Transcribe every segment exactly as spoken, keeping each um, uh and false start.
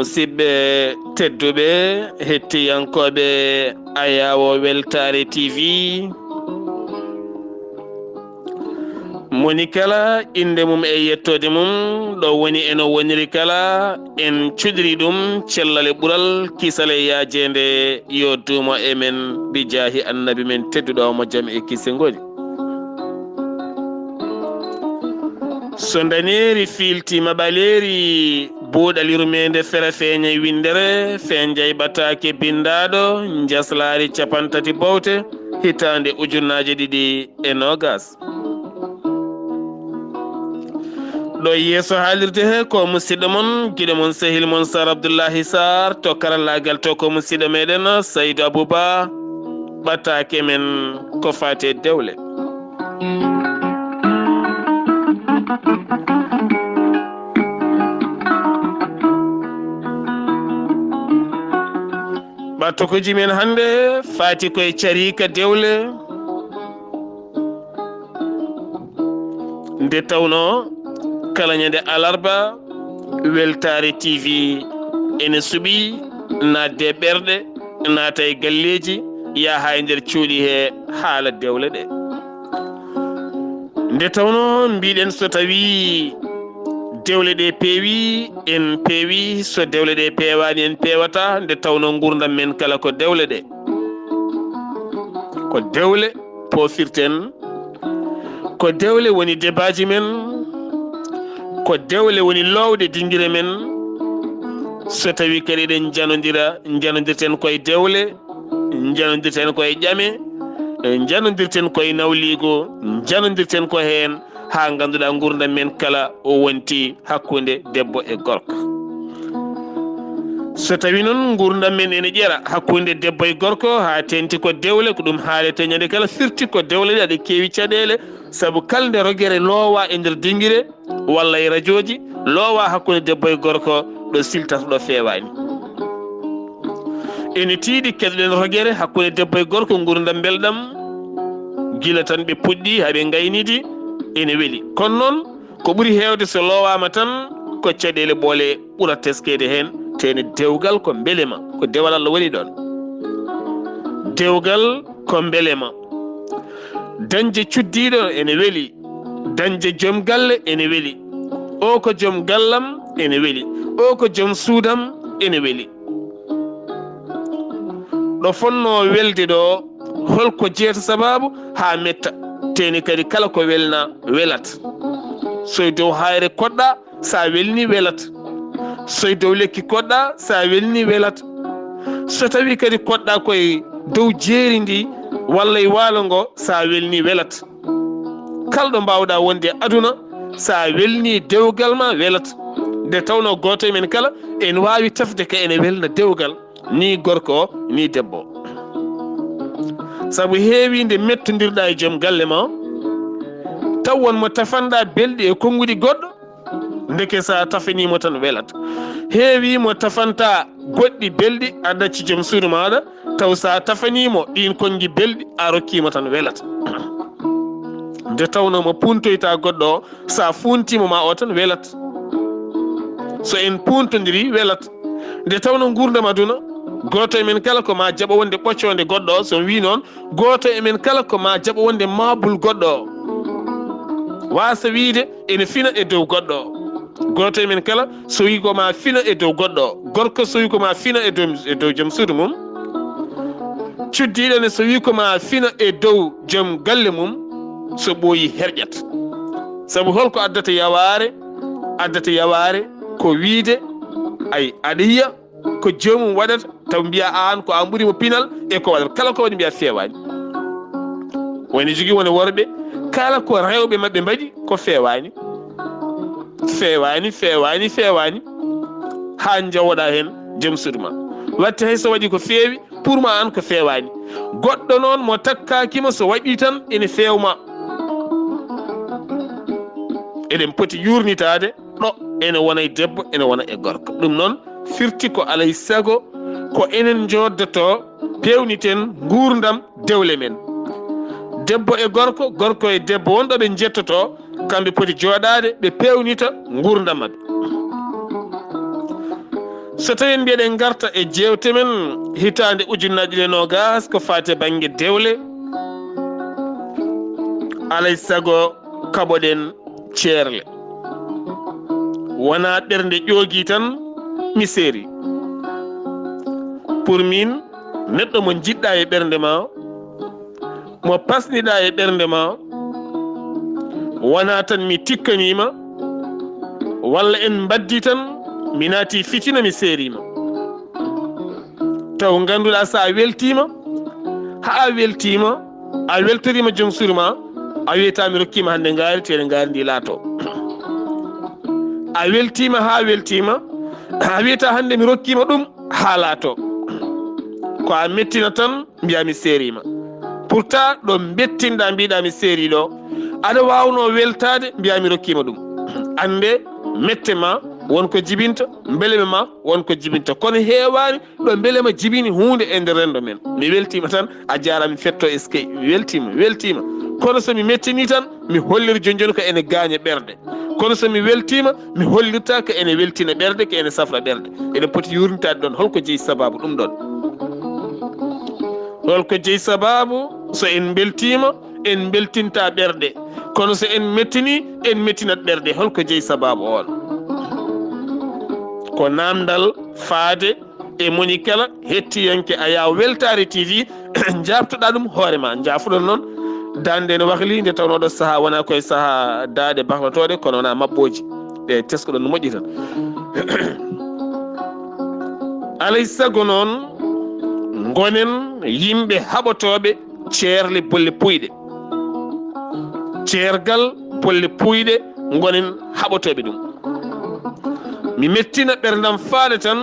Musidɓe tedduɓe, hettiyankooɓe Ayaawo Weltaare T V, moni kala innde mum e yettoode mum, ɗo woni e no woniri kala, en cuɗiri ɗum cellal e ɓural, kisal e yaajeende, yo duumo e men bi jaahi Annabi men tedduɗo mo jam e kise ngoni. So ndaneeri fiiltiima ɓaleeri, buuɗal yurmeende fere feeña winndere, fenjay ɓataake binndaaɗo, njaslaari capantati bowte, hitaande ujunnaaje ɗiɗi e noogas. Ɗo yeeso haalirde he ko musiɗɗo mon, giɗo mon, sehil mon, Sar Abdullahi Sar, to karallaagal to ko musiɗɗo meɗen, Saydu Abuba, ɓataake men ko faati e dewle. Ɓattokoji men hannde faati koye cariika dewle. Nde tawno kala ñande alarba, Weltaare T V ene suɓi naatde e ɓerɗe, naata e galleeji, yaha e nder cuuɗi he haala dewle ɗe. Nde tawno mbiɗen so tawi dewle ɗe peewi, en peewi, so dewle ɗe peewaani, en peewata, nde tawno nguurndam men kala ko dewle ɗe. Ko dewle poofirten, ko dewle woni debaaji men, ko dewle woni loowɗe dingire men. So tawi kadi eɗen njanodira, njanondirten koye dewle, njanondirten koye ƴame, njanondirten koye nawliigu, njanondirten ko heen, haa ngannduɗaa nguurndam men kala o wonti hakkunde debbo e gorko. So tawi noon nguurndam men ene ƴeera hakkunde debbo e gorko, haa teeŋti ko dewle, ko ɗum haalete ñande kala, firti ko dewle ɗe aɗa keewi caɗeele, sabu kala nde rogere loowa e nder dingire walla e rajooji, loowa hakkunde debbo e gorko, ɗo siltata ɗo feewaani. Ene tiiɗi keɗoɗen rogere hakkunde debbo e gorko, nguurndam mbelɗam, gila tan ɓe puɗɗi haa ɓe ngaynidi, ene weli. Kono noon, ko ɓuri heewde so loowaama tan, ko caɗeele ɓoole ɓura teskeede heen, tene dewgal ko mbelema, ko dewal Allah waɗi ɗoon. Dewgal ko mbelema. Dañde cuddiiɗo ene weli, dañde joom galle ene weli. O ko joom gallam ene weli, o ko joom suudam ene weli. Ɗo fonnoo welde ɗo, holko jeeyata sabaabu haa metta? Teni kadi kala ko welna welat. So e dow hayre koɗɗa, sa welni welat. So e dow lekki koɗɗa, sa welni welat. So tawi kadi koɗɗa koye dow jeeri ndi walla e waalo ngo, sa welni welat. Kala ɗo mbawɗa wonde e aduna, sa welni dewgal ma welat. Nde tawno gooto e men kala ene waawi tafde ka ene welna dewgal, ni gorko o, ni debbo o. Sabu heewi nde mettondirɗa e joom galle ma o, taw won mo tafanɗa belɗi e konnguɗi goɗɗo, ndeke sa tafaniimo tan welat. Heewi mo tafanta goɗɗi belɗi a ɗacci joom suudu maɗa, taw sa tafaniimo ɗin konngi belɗi a rokkiimo tan welat. Nde tawno mo puntoyta goɗɗo o, sa funtimo ma o tan welat. So en puntodiri welat. Nde tawno nguurndam aduna, gooto e men kala ko ma jaɓa wonde ɓoccoonde goɗɗo o, so wi noon, gooto e men kala ko ma jaɓa wonde maabul goɗɗo o. Wasa wiide ene fina e dow goɗɗo o. Gooto e men kala so wi ko ma fina e dow goɗɗo o. Gorko so wi ko ma fina e dow, e dow joom suudu mum. Cuddiiɗo ne so wi ko ma fina e dow joom galle mum, so ɓooyi herƴat. Sabu holko addata yawaare? Addata yawaare ko wiide, ay, aɗa yiya ko joomum waɗata, taw mbiya aan ko aan ɓuri mo pinal e ko waɗata. Kala ko waɗi mbiya feewaani. Woni jogii woni worɓe, kala ko rewɓe maɓɓe mbaɗi ko feewaani. Feewaani, feewaani, feewaani. Haa njawoɗa heen joom suudu ma. Watte hay so waɗi ko feewi, pour ma aan ko feewaani. Goɗɗo noon mo takkaaki ma so waɗi tan ene feewma. Eɗen poti yuurnitaade ɗo ene wona e debbo, ene wona e gorko. Ɗum noon firti ko alay sago ko enen njooddotoo, peewniten nguurndam dewle men. Debbo e gorko, gorko e debbo wonɗo ɓe njettotoo, kamɓe poti jooɗaade, ɓe peewnita nguurndam maɓɓe. So tawii en mbiyaɗen ngarta e jeewte men hitaande ujunnaji ɗiɗi e noogas ko faati e bannge dewle, alay sago kaɓoɗen ceerle. Wonaa ɓernde ƴoogi tan mi seeri. Pour min, neɗɗo mo njiɗɗa e ɓernde ma, mo pasniɗa e ɓernde ma, wonaa tan mi tikkaniima, walla en mbaddii tan mi naati fitina mi seeriima. Taw ngannduɗaa so a weltiima, haa a weltiima, a weltoriima joom suudu ma, a wiyata mi rokkiima hannde ngaari, teede ngaari ndi laato. A weltiima haa weltiima, a wiyata hannde mi rokkiima ɗum haa laato. Ko a mettina tan mbiya mi seeriima. Pourtant ɗo mbettinɗa mbiɗa mi seeri ɗo, aɗa waawno weltaade mbiya mi rokkiima ɗum. Annde mette ma won ko jibinta, mbeleme ma won ko jibinta. Kono heewaani ɗo mbelema jibini huunde e nder renndo men. Mi weltiima tan, a jaaraama, mi fetto eskey. Mi weltiima, mi weltiima. Kono so mi mettini tan, mi hollira jooni jooni ko ene gaaña ɓerɗe. Kono so mi weltiima, mi hollirta ko ene weltina ɓerɗe, ko ene safra ɓerɗe. Eɗen poti yuurnitaade ɗoon, holko jeyi sabaabu ɗum ɗoon? Holko jeyi sabaabu so en mbeltiima, en mbeltinta ɓerɗe? Kono so en mettini, en mettinat ɓerɗe. Holko jeyi sabaabu oon? Ko naamndal faade e moni kala hettiyanke Ayaa Weltaare T V, njaabtoɗaa ɗum hoore ma. Njaafoɗon noon, daande ene wahli, nde tawnoo ɗo sahaa wonaa koye sahaa daaɗe bahlotooɗe, kono wonaa maɓɓooji. Ɗe teskoɗon no moƴƴi tan. Alay sago noon, ngonen yimɓe haɓotooɓe ceerle bolle puuyɗe. Ceergal bolle puuyɗe, ngonen haɓotooɓe ɗum. Mi mettina ɓerndam faade tan,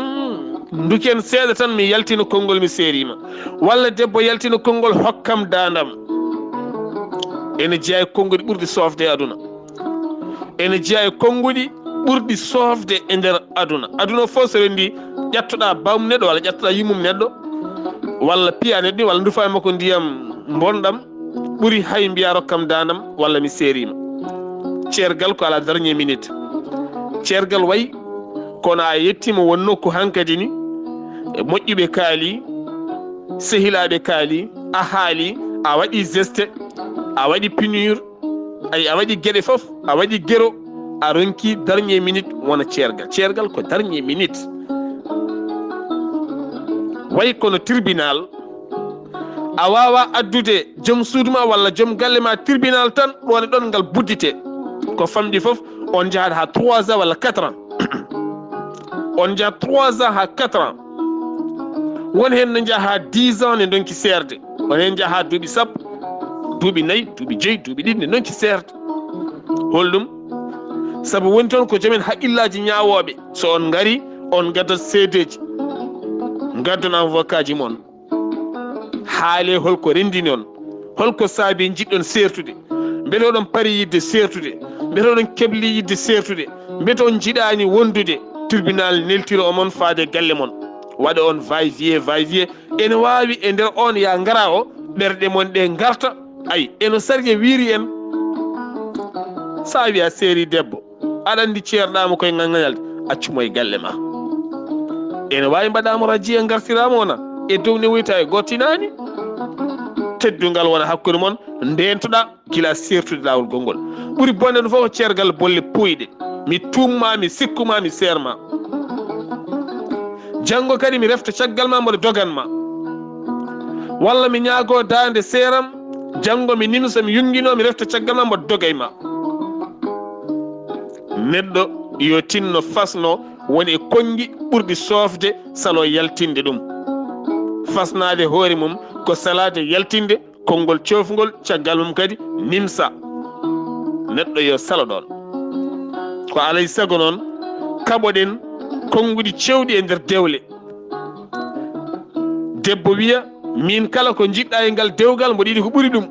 nduken seeɗa tan, mi yaltina konngol, mi seeriima. Walla debbo yaltina konngol, hokkam daandam. Ene jeyaa e konnguɗi ɓurɗi soofde e aduna. Ene jeyaa e konnguɗi ɓurɗi soofde e nder aduna. Aduna o fof so renndi, ƴettoɗaa baawmum neɗɗo, walla ƴettoɗaa yummum neɗɗo, walla piya neɗɗo, walla ndufa e makko ndiyam mbonɗam, ɓuri hay mbiya rokkam daandam walla mi seeriima. Ceergal ko à la dernière minute. Ceergal wayi kono a yettiima won nokku hankadi ni, e moƴƴuɓe kaali, sehilaaɓe kaali, a haali, a waɗi geste, a waɗi punir, ay, a waɗi geɗe fof, a waɗi gero, a ronki dernière minute wona ceergal. Ceergal ko dernière minute. Wayi kono tribunal, a waawaa addude joom suudu ma walla joom galle ma tribunal tan, ɗoon e ɗoon ngal buddite. Ko famɗi fof, on njahat haa trois ans walla quatre ans. On njahat trois ans haa quatre ans. Won heen no njaha haa dix ans, ne ndonki seerde. Won heen njaha haa duuɓi sappo, duuɓi nayi, duuɓi joyi, duuɓi ɗiɗi, ne ndonki seerde. Holɗum? Sabu woni toon ko joom en haqqillaaji ñaawooɓe. So on ngarii, on ngaddat seedeeji, ngaddon avocat ji mon. Haalee holko renndini on, holko saabi njiɗɗon seertude, mbete oɗon pari yiɗde seertude, mbete oɗon kebli yiɗde seertude, mbete on njiɗaani wondude, tribunal neltira omon faade galle mon, waɗa on va-et-vient, va-et-vient. Ene waawi e nder on ya ngara o, ɓerɗe mon ɗe ngarta, ay, eno sariya wiiri en. So a wiya seeri debbo, aɗa anndi ceerɗaama koye ŋaŋŋañalde, accu mo e galle ma. Ene waawi mbaɗaama rajiya, ngartiraama wona e dow newoyta e gottinaani. Teddungal wona hakkunde mon, ndeentoɗaa gila seertude laawol gongol. Ɓuri bonde ɗum fof ko ceergal bolle puuyɗe. Mi tuumma, mi sikkuma, mi seerma. Janngo kadi mi refta caggal ma, mboɗo dogan ma. Walla mi ñaago daande seeram, janngo mi nimsa, mi yunngino, mi refta caggal ma, mboɗo dogay ma. Neɗɗo yo tinno fasno woni e konngi ɓurɗi soofde salo yaltinde ɗum. Fasnaade hoore mum ko salaade yaltinde konngol coofngol, caggal mum kadi nimsa. Neɗɗo yo salo ɗoon. Ko alay sago noon, kaɓoɗen konnguɗi cewɗi e nder dewle. Debbo wiya, miin kala ko njiɗɗa e ngal dewgal, mboɗo yiɗi ko ɓuri ɗum.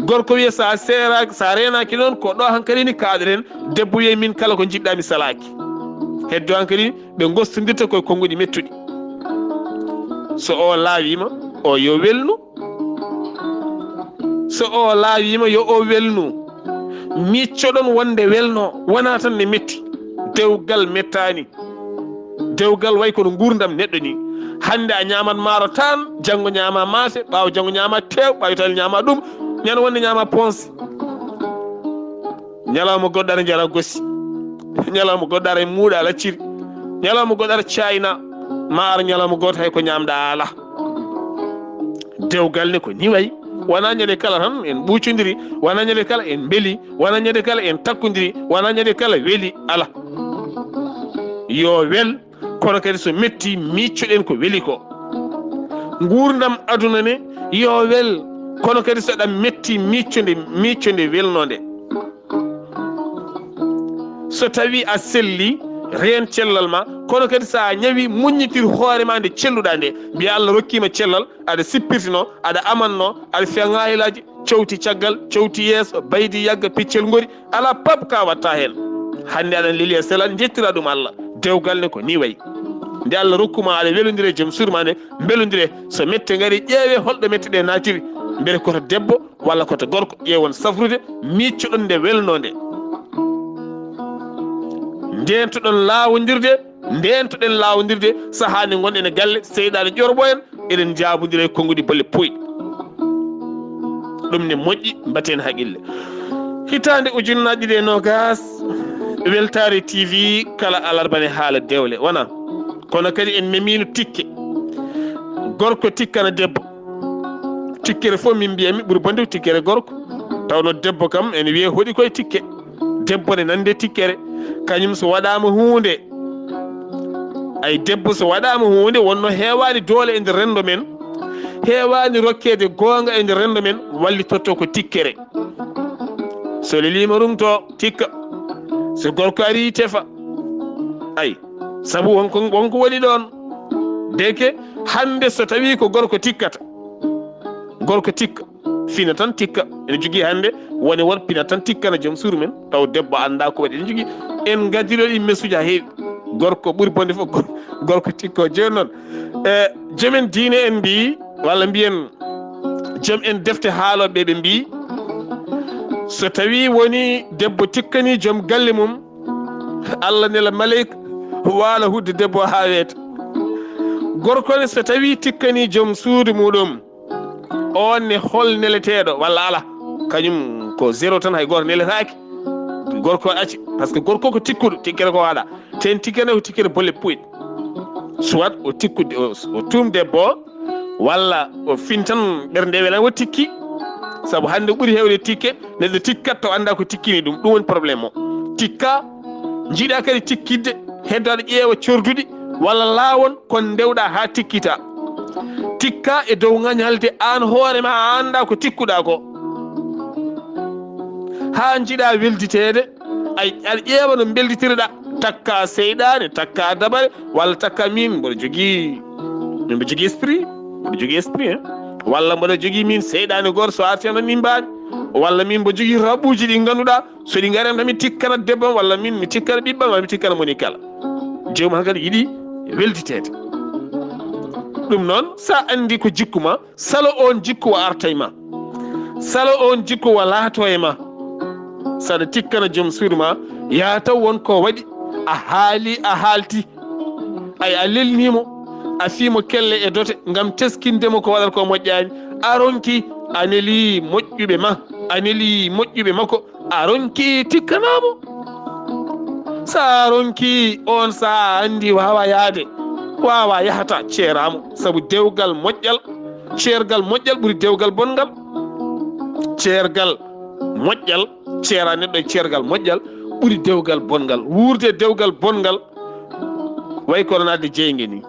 Gorko wiya, so a seeraaki, so a reenaaki noon, ko ɗo hankadi ni kaaɗoɗen. Debbo wiya, miin kala ko njiɗɗa, mi salaaki. Heddo hankadi, ɓe ngostondirta koye konnguɗi mettuɗi. So o laawiima, o yo welnu. So o laawiima, yo o welnu. Miccoɗon wonde welno, wonaa tan ne metti. Dewgal mettaani. Dewgal way kono nguurndam neɗɗo ni. Hannde a ñaamat maaro tan, janngo ñaama maafe, ɓaawo janngo ñaama teew, ɓaawo tawi ñaama ɗum, ñande wonde ñaama ponse. Ñalawma goɗɗo ara njara gosi. Ñalawma goɗɗo ara muuɗa lacciri. Ñalawma goɗɗo ara cayna. Ma ara ñalawma gooto hay ko ñaamɗa ala. Dewgal ne ko ni way. Wona ñande kala tan en ɓuucondiri, wona ñande kala en mbeli, wona ñande kala en takkondiri, wona ñande kala weli ala. Yo wel, kono kadi so metti, miccoɗen ko weli ko. Nguurndam aduna ne, yo wel, kono kadi so ɗam metti, micco nde, micco nde welno nde. So tawi a selli, reen cellal ma, kono kadi so a ñawi, muññitir hoore ma nde celluɗa nde. Mbiya Allah rokkima cellal, aɗa sippirtino, aɗa amanno, aɗa fiya ŋaayilaaji, cowti caggal, cowti yeeso, baydi yagga, piccel ngori, ala pap ka watta heen. Hannde aɗa leli e selal, njettira ɗum Allah. Dewgal ne ko ni way. Nde Allah rokkuma aɗa welondire e joom suudu ma nde, mbelondire. So mette ngari, ƴeewe holɗo mette ɗe naatiri. Mbele ko to debbo walla ko to gorko, ƴeewon safrude, miccoɗon nde welno nde. Ndentoɗon laawondirde, ndentoɗen laawondirde, sahaa nde ngonɗen e galle, seyɗaane ƴorɓo en, eɗen njaabondira e konnguɗi bolle puyɗi. Ɗum ne moƴƴi, mbaten haqqille. Hitaande ujunnaji ɗiɗi e nogas, Weltaare T V, kala alarba ne haala dewle, wona? Kono kadi en memino tikke. Gorko tikkana debbo. Tikkere fof min mbiyami ɓuri bonde ko tikkere gorko. Tawno debbo kam ene wiye hoɗi koye tikke. Debbo ne nande tikkere. Kañum so waɗama huunde, ay debbo so waɗama huunde wonno heewani doole e nder rendo men, heewani rokkede goonga e nder rendo men, wallitorto ko tikkere. So lelima rungto, tikka. So gorko ari, tefa. Ay, sabu wonko, wonko woni ɗon. Deke, hannde so tawi ko gorko tikkata, gorko tikka, fina tan tikka. Ene jogii hannde woni won pina tan tikkana joom suudu men, taw debbo annda ko waɗi. Ene jogii, en ngaddiɗo ɗi mesuji ha heewi. Gorko ɓuri bonde fof, gor-, gorko tikko. Jooni noon, e, joomen diine en mbii, walla mbiyen joom en defte haaloɓe ɓe mbii, so tawi woni debbo tikkani joom galle mum, Allah nela maleyka waala hudde debbo o haa weeta. Gorko ne so tawi tikkani joom suudu muɗum, on ne hol neleteeɗo walla ala? Kañum ko zéro tan, hay gooto neletaaki. Gorko acci, parce que gorko ko tikkuɗo, tikkere ko waɗa. Ten tikkere ko tikkere bolle puyɗe. Soit o tikkude, o, o tuum debbo o, walla o fin tan ɓernde welan o tikki. Sabu hannde ɓuri heewde tikke, neɗɗo tikkat to annda ko tikkini ɗum, ɗum woni problème o. Tikka, njiɗa kadi tikkidde, heddo aɗa ƴeewa corduɗi, walla laawon kon ndewɗa haa tikkita. Tikka e dow ŋañalde aan hoore ma a annda ko tikkuɗa ko. Haa njiɗa welditeede, ay, aɗa ƴeewa no mbelditirɗa, takka seyɗaane, takka dabare, walla takka min mboɗo jogii, min mboɗo jogii esprit, mboɗo jogii esprit, hein? Walla mboɗo jogii min seyɗaane gooto so arti tan min mbaani, walla min mboɗo jogii raɓɓuuji ɗi ngannduɗaa so ɗi ngari tan mi tikkana debbo am, walla min mi tikkana ɓiɓɓe am, walla mi tikkana moni kala. Joomum han kadi yiɗi welditeede. Ɗum noon, sa anndi ko jikku ma, salo on jikku o arta e ma. Salo on jikku o laato e ma. Saɗa tikkana joom suudu ma, yaa taw won ko waɗi, a haali, a haalti. Ay, a lelni mo, a fii mo kelle e dote ngam teskinde mo ko waɗata ko moƴƴaani. A ronki, a neli moƴƴuɓe ma, a neli moƴƴuɓe makko, a ronki tikkana mo. Sa ronki, on sa anndi waawa yahde, waawa yahata, ceera mo. Sabu dewgal moƴƴal, ceergal moƴƴal ɓuri dewgal bongal. Ceergal moƴƴal, ceera neɗɗo e ceergal moƴƴal ɓuri dewgal bongal. Wuurde dewgal bongal way kono naatde jeynge ni.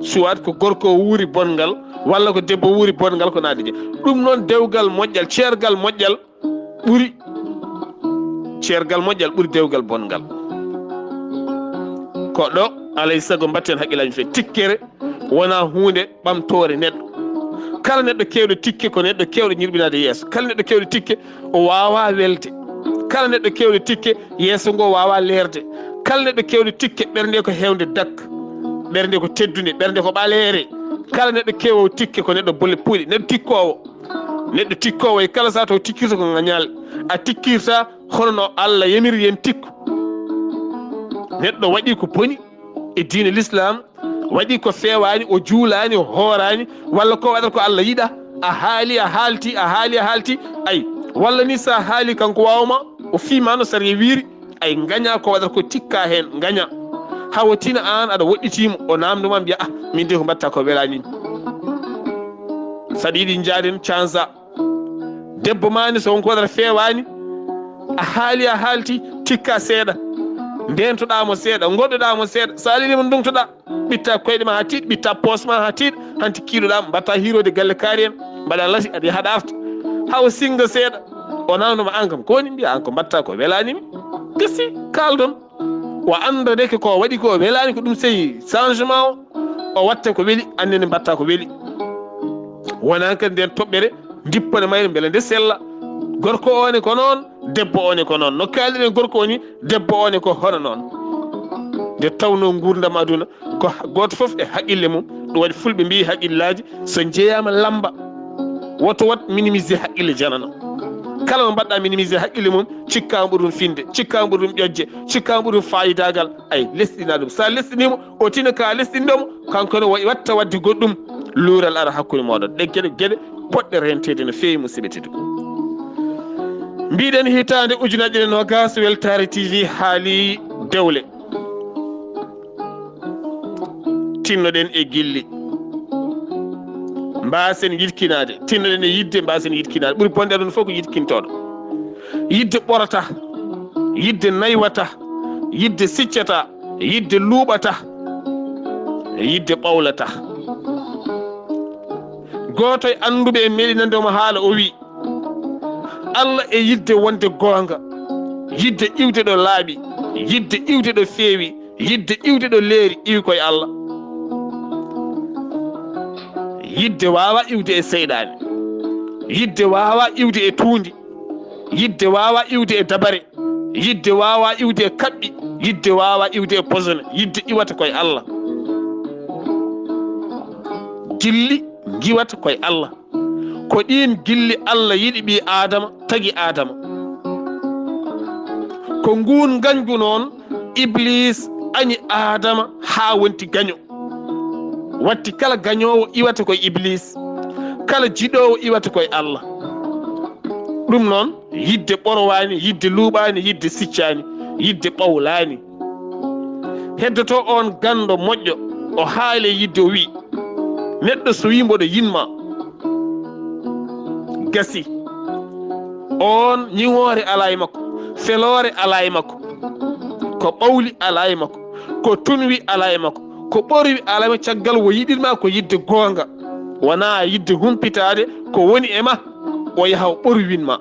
Soit ko gorko o wuuri bongal, walla ko debbo wuuri bongal ko naatde jeynge. Ɗum noon dewgal moƴƴal, ceergal moƴƴal ɓuri, ceergal moƴƴal ɓuri dewgal bongal. Ko ɗo, alay sago mbatten haqqillaaji fe tikkere wona huunde ɓamtoore neɗɗo. Kala neɗɗo keewɗo tikke ko neɗɗo keewɗo ñirɓinaade yeeso. Kala neɗɗo keewɗo tikke o waawaa welde. Kala neɗɗo keewɗo tikke yeeso ngo waawaa leerde. Kala neɗɗo keewɗo tikke ɓernde ko heewde dak. Ɓernde ko teddunde, ɓernde ko ɓaleere. Kala neɗɗo keewoowo tikke ko neɗɗo bolle puuyɗe, neɗɗo tikkoowo. Neɗɗo tikkoowo e kala saha to tikkirta ko ngañaale. A tikkirta hono no Allah yamiri yen tikku. Neɗɗo waɗi ko boni, e diine l'islam, waɗi ko feewaani, o juulaani, o hooraani, walla ko waɗata ko Allah yiɗa, a haali, a haalti, a haali, a haalti, ay, walla ni sa haali kanko waawma, o fiima no sariya wiiri, ay, ngaña ko waɗata ko tikka heen, ngaña. Hawa tina aan aɗa woɗɗitiimo, o naamndo ma mbiya, "Ah, min de ko mbaɗta ko welaani mi." Saɗa yiɗi njaaden cansa. Debbo ma ni so won ko waɗata feewaani, a haali, a haalti, tikka seeɗa. Ndeentoɗaa mo seeɗa, ngoɗɗoɗaa mo seeɗa. So a lelii mo ndongtoɗaa, ɓitta koyɗe ma haa tiiɗ, ɓitta poos ma haa tiiɗ, hanti kiiɗoɗaa, mbaɗta hiiroode galle kaari en, mbaɗa lati, aɗa yaha ɗaafta. Haa o sinnga seeɗa, o naamndo ma aan kam, ko woni mbiya aan ko mbaɗta ko welaani mi. Gasi, kaaldon. O annda ndeke ko waɗi ko welaani ko ɗum sey changement o, o watta ko weli, annen mbatta ko weli. Wonaa kadi nden toɓɓere ndippane mayre mbele nde sella. Gorko o ne ko noon, debbo o ne ko noon. No kaaliɗen gorko o ni, debbo o ne ko hono noon. Nde tawnoo nguurndam aduna ko ha-, gooto fof e haqqille mum. Ɗum waɗi fulɓe mbiyi haqqillaaji so njeyaama lamba, woto wat minimiser haqqille janano. Kala mo mbaɗɗa minimiser haqqille mum, cikka mo ɓuri ɗum finde, cikka mo ɓuri ɗum ƴoƴde, cikka mo ɓuri ɗum faayidaagal. Ay, lesɗina ɗum. Sa lesɗinii mo, o tina ka lesɗinɗo mo, kanko ne wa-, watta waɗde goɗɗum, luural ara hakkunde mooɗon. Ɗe geɗe, geɗe poɗɗe renteede no feewi, musidɓe tedduɓe. Mbiɗen hitaande ujunaaje ɗiɗi e noogaas, Weltaare T V haali dewle. Tinnoɗen e gilli. Mbaasen yiɗkinaade. Tinnoɗen e yiɗde, mbaasen yiɗkinaade. Ɓuri bonde aduna fof ko yiɗkintooɗo. Yiɗde ɓorata. Yiɗde naywata. Yiɗde siccata. Yiɗde luuɓata. Yiɗde ɓawlata. Gooto e annduɓe e meɗinande omo haala, o wi, Allah e yiɗde wonde goonga, yiɗde iwde ɗo laaɓi, yiɗde iwde ɗo feewi, yiɗde iwde ɗo leeri, iwi koye Allah. Yiɗde waawa iwde e seyɗaane. Yiɗde waawa iwde e tuundi. Yiɗde waawa iwde e dabare. Yiɗde waawa iwde e kaɓɓi. Yiɗde waawa iwde e posone. Yiɗde iwata koye Allah. Gilli ngiwata koye Allah. Ko ɗiin gilli Allah yiɗi ɓii Aadama, tagi Aadama. Ko nguun ngañgu noon Iblis añi Aadama haa wonti gaño. Watti kala gañoowo iwata koye Iblis, kala jiɗoowo iwata koye Allah. Ɗum noon, yiɗde ɓorowaani, yiɗde luuɓaani, yiɗde siccaani, yiɗde ɓawlaani. Heddoto oon ganndo moƴƴo, o haali e yiɗde, o wi'i, neɗɗo so wi'i mboɗo yiɗ ma, gasi. Oon ñiŋoore alaa e makko, feloore alaa e makko, ko ɓawli alaa e makko, ko tunwi alaa e makko, ko ɓorwi alaa e makko, caggal o yiɗir ma ko yiɗde goonga, wonaa yiɗde humpitaade ko woni e ma, o yaha o ɓorwin ma.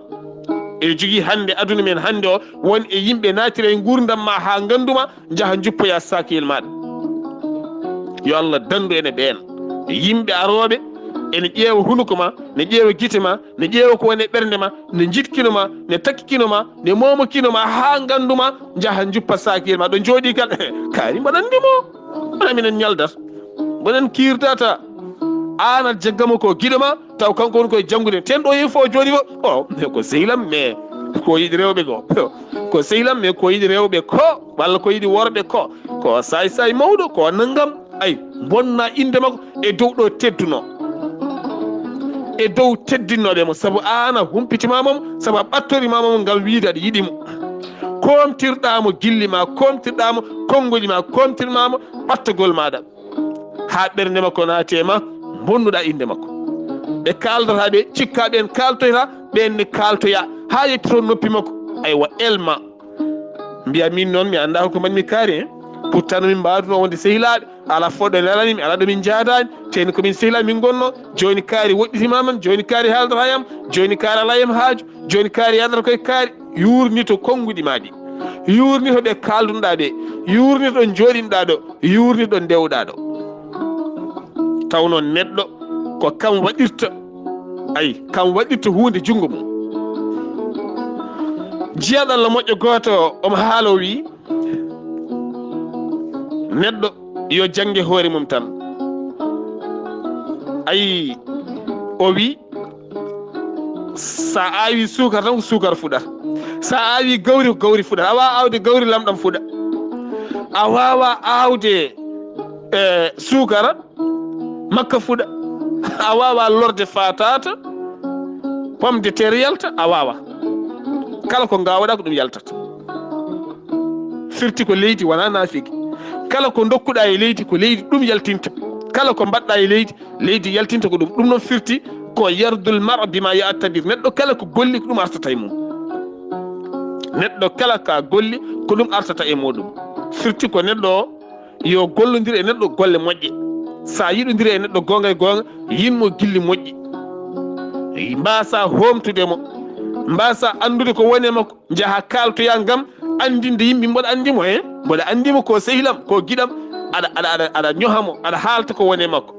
Eɗen jogii hannde aduna men hannde o, won e yimɓe naatira e nguurndam ma haa nganndu ma, njaha njuppoya saakiyel maaɗa. Yo Allah danndu en e ɓeen. Yimɓe arooɓe ene ƴeewa hunuko ma, ne ƴeewa gite ma, ne ƴeewa ko woni e ɓernde ma, ne njiɗkino ma, ne takkikino ma, ne moomokino ma haa nganndu ma, njaha njuppa saakiyel ma. Ɗo njooɗii kala, kaari mbaɗan ndimo. Wona minen ñaldata. Mboɗen kiirdata. Aan aɗa jaggamo ko giɗo ma, taw kanko woni koye janngude. Ten ɗo yehi fof jooni fof. O, ko sehil am, mais ko yiɗi rewɓe ko. Ko sehil am, mais ko yiɗi rewɓe ko. Walla ko yiɗi worɓe ko. Ko saay-saay mawɗo, ko nanngam. Ay, bonna innde makko e dow ɗo teddunoo. E dow teddinnooɓe mo. Sabu aan a humpitiima mo, sabu a ɓattoriima mo ngam wiide aɗa yiɗi mo. Koomtirɗaa mo gilli ma, koomtirɗaa mo konnguɗi ma, koomtirmaa mo ɓattagol maaɗa. Haa ɓernde makko naati e ma, mbonnuɗaa innde makko. Ɓe kaaldata ɓe, cikkaa ɓeen kaaltoyta, ɓeen ne kaaltoya, haa yettii toon noppi makko. Aywa, elma. Mbiya min noon, mi anndaa ko mbaɗmi kaari, hein. Pourtant, no min mbaawduno wonde sehilaaɓe, alaa fof ɗo nelani mi, alaa ɗo min njaadaani. Teni ko min sehilaaɓe min ngonnoo. Jooni kaari woɗɗitiima man, jooni kaari haaldata e am, jooni kaari alaa e am haaju, jooni kaari yadata koye kaari. Yuurnito konnguɗi ma ɗi. Yuurnito ɓe kaaldunɗaa ɓe. Yuurnito ɗo njooɗinɗaa ɗo. Yuurnito ɗo ndewɗaa ɗo. Taw noon neɗɗo ko kam waɗirta, ay, kam waɗirta huunde junngo mum. Jiyaaɗo Allah moƴƴo gooto omo haala o wi'i, neɗɗo yo jannge hoore mum tan. Ay, o wi'i, sa aawi suukar tan ko suukar fuɗata. Sa aawi gawri ko gawri fuɗata. A waawaa aawde gawri lamɗam fuɗa. A waawaa aawde e suukara, makka fuɗa. A waawaa lorde faataata, pomme de terre yalta, a waawaa. Kala ko ngaawɗaa ko ɗum yaltata. Firti ko leydi wonaa naafigi. Kala ko ndokkuɗaa e leydi ko leydi ɗum yaltinta. Kala ko mbaɗɗaa e leydi, leydi yaltinta ko ɗum. Ɗum noon firti ko yardul mar'a bima ya'tabir. Neɗɗo kala ko golli ko ɗum artata e mum. Neɗɗo kala ka golli ko ɗum artata e muɗum. Firti ko neɗɗo o yo gollondir e neɗɗo golle moƴƴe. So a yiɗondiri e neɗɗo goonga e goonga, yinmo gilli moƴƴi. Mbaasa hoomtude mo, mbaasa anndude ko woni e makko, njaha kaaltoya ngam anndinde yimɓe mboɗa anndi mo, he mboɗa anndi mo, ko sehilam, ko giɗam, aɗa, aɗa, aɗa, aɗa ñoha mo, aɗa haalta ko woni e makko.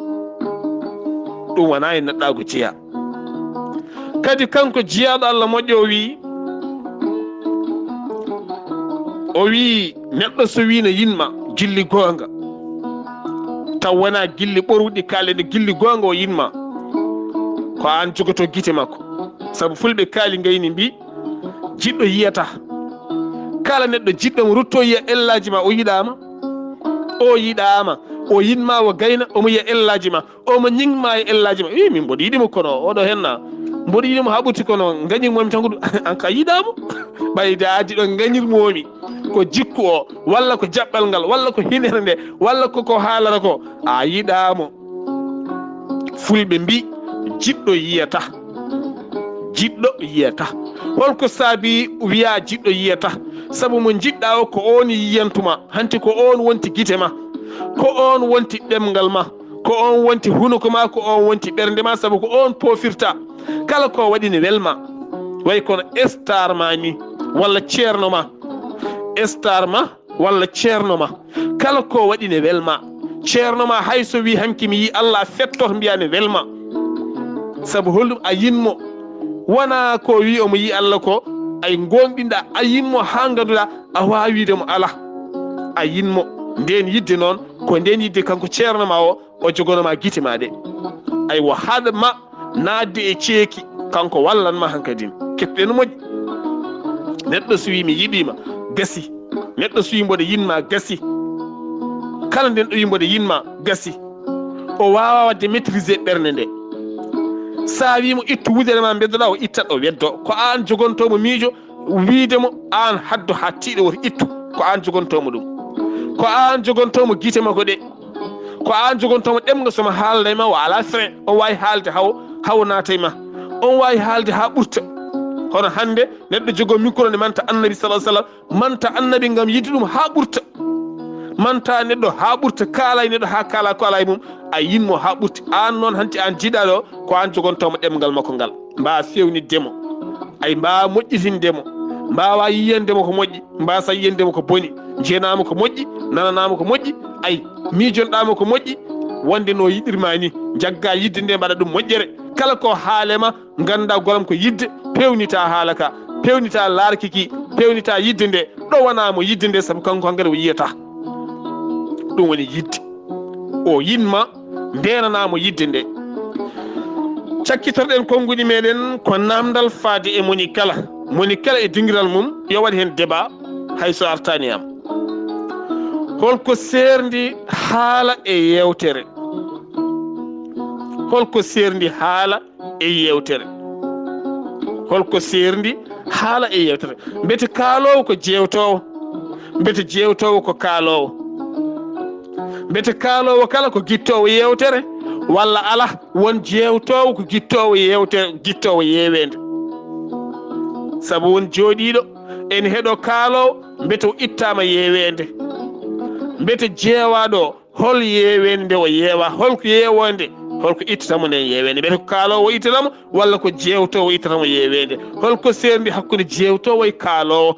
Ɗum wonaa e neɗɗaagu jeyaa. Kadi kanko jiyaaɗo Allah moƴƴo o wiyi, o wiyi, neɗɗo so wiyi ne yinma gilli goonga, taw wonaa gilli ɓorwuɗi kaalɗe, gilli goonga o yinma, ko aan jogoto gite makko. Sabu fulɓe kaali ngayni mbi, jiɗɗo yiyata. Kala neɗɗo jiɗɗo mo rutto yiya ellaaji ma, o yiɗaama. O yiɗaama. O yinma o gayna, omo yiya ellaaji ma. Omo ñingma e ellaaji ma. Wi, min mboɗo yiɗi mo, kono oɗo henna. Mboɗo yiɗi mo haa ɓurti, kono ngañirmomi tan ko ɗum. An ka yiɗaamo. Ɓayde a addi ɗo ngañirmomi. Ko jikku o, walla ko jaɓɓal ngal, walla ko hinere nde, walla ko ko haalata ko. A yiɗaamo. Fulɓe mbi, jiɗɗo yiyata. Jiɗɗo yiyata. Holko saabi wiya jiɗɗo yiyata? Sabu mo jiɗɗa o ko on yiyantuma, hanti ko on wonti gite ma, ko on wonti ɗemngal ma, ko on wonti hunuko ma, ko on wonti ɓernde ma, sabu ko on pofirta. Kala ko waɗi ne welma, way kono star ma ni, walla ceerno ma, star ma, walla ceerno ma. Kala ko waɗi ne welma. Ceerno ma hay so wi hanki mi yi Allah, a fettoto mbiya ne welma. Sabu holɗum a yinmo? Wona ko wi omo yi Allah ko, ay gonɗinɗa a yinmo haa ngaduɗa a waawide mo ala. A yinmo. Nden yidde noon, ko nden yidde kanko ceerno ma o, o jogono ma gite ma ɗe. Aywa, haɗa ma naatde e ceeki, kanko wallan ma hankadin. Kettuɗen moƴƴi. Neɗɗo so wi mi yiɗima, gasi. Neɗɗo so wi mboɗo yinma, gasi. Kala nden ɗo wi mboɗo yinma, gasi. O wawa wadde maîtriser ɓernde nde. Sa wimo ittu wudere ma beddoɗa, o ittat, o weddo. Ko an jogontomo miijo, wiide mo an haddo ha tiiɗo woto ittu. Ko an jogontomo ɗum. Ko an jogontomo gite makko ɗe. Ko an jogontomo ɗemngal, somo haalda e ma o ala frein, o wawi haalde hawo, hawo naata e ma. On wawi haalde ha ɓurta. Hono hande neɗɗo jogo micro ne manta Annabi sallallahu alaihi wasallam, manta Annabi ngam yiɗde ɗum ha ɓurta. Manta neɗɗo ha ɓurta, kaala e neɗɗo ha kaala ko ala e mum, a yinmo ha ɓurti. An noon hanti an jiɗaɗo, ko an jogontomo ɗemngal makko ngal. Mbawa fewnitde mo, ay mbawa moƴƴitinde mo, mbawa yiyande mo ko moƴƴi, mbasa yiyande mo ko boni, njenama ko moƴƴi, nananama ko moƴƴi, ay miijonɗama ko moƴƴi, wonde no yiɗirma ni, jagga yidde nde mbaɗa ɗum moƴƴere. Kala ko haalema, ganda golam ko yidde, pewnita haala ka, pewnita larki ki, pewnita yidde nde, ɗo wonamo yidde nde, sabu kanko hankadi o yiyata. Ɗum woni yidde. O yinma, ndenanamo yidde nde. Cakkitorɗen konnguɗi meɗen ko namdal faade e moni kala. Moni kala e dingiral mum, yo waɗ hen débat, hay so artani am. Holko serndi haala e yewtere? Holko serndi haala e yewtere? Holko serndi haala e yewtere? Mbete kaalowo ko jewtowo? Mbete jewtowo ko kaalowo? Mbete kaalowo kala ko gittowo yewtere? Walla ala, won jewtowo ko gittowo yewtere, gittowo yewende? Sabu won joɗiɗo ene heɗo kaalowo, mbete o ittama yewende? Mbete jewaɗo, hol yewende nde o yewa? Holko yewonde? Holko ittata mo nden yewende? Mbete ko kaalowo o ittata mo, walla ko jewtowo o ittata mo yewende? Holko serndi hakkunde jewtowo e kaalowo?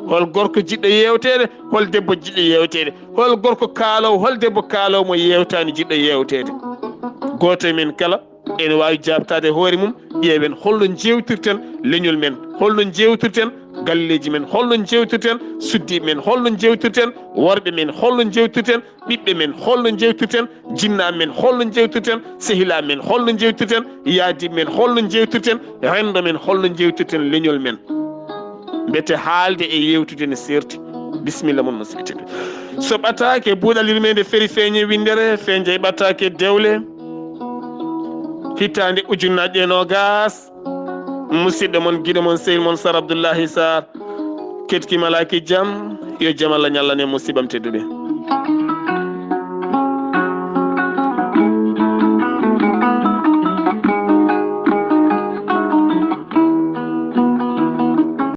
Hol gorko jiɗɗo yewtede? Hol debbo jiɗɗo yewtede? Hol gorko kaalowo? Hol debbo kaalowo mo yewtani jiɗɗo yewtede? Goto e men kala ene wawi jabtade hoore mum. Ƴeewen holno jewtirten leñol men, holno jewtirten galleji men, holno jewtirten suddiɓe men, holno jewtirten worɓe men, holno jewtirten ɓiɓɓe men, holno jewtirten jinnaaɓe men, holno jewtirten sehilaaɓe men, holno jewtirten yaadiɓe men, holno jewtirten renndo men, holno jewtirten leñol men. Mbete haalde e yewtude ne serti. Bisimilla mon, musidɓe tedduɓe. So ɓataake buuɗal yurmeende feri feeñe winndere, fe jeyɓataake dewle. Hitaande ujunnaaje e noogaas. Musidɗo mon, giɗo mon, sehil mon, Sar Abdullahi Sar. Keɗki malaaki jam, yo jam Allah ñallane musiɓɓam tedduɓe.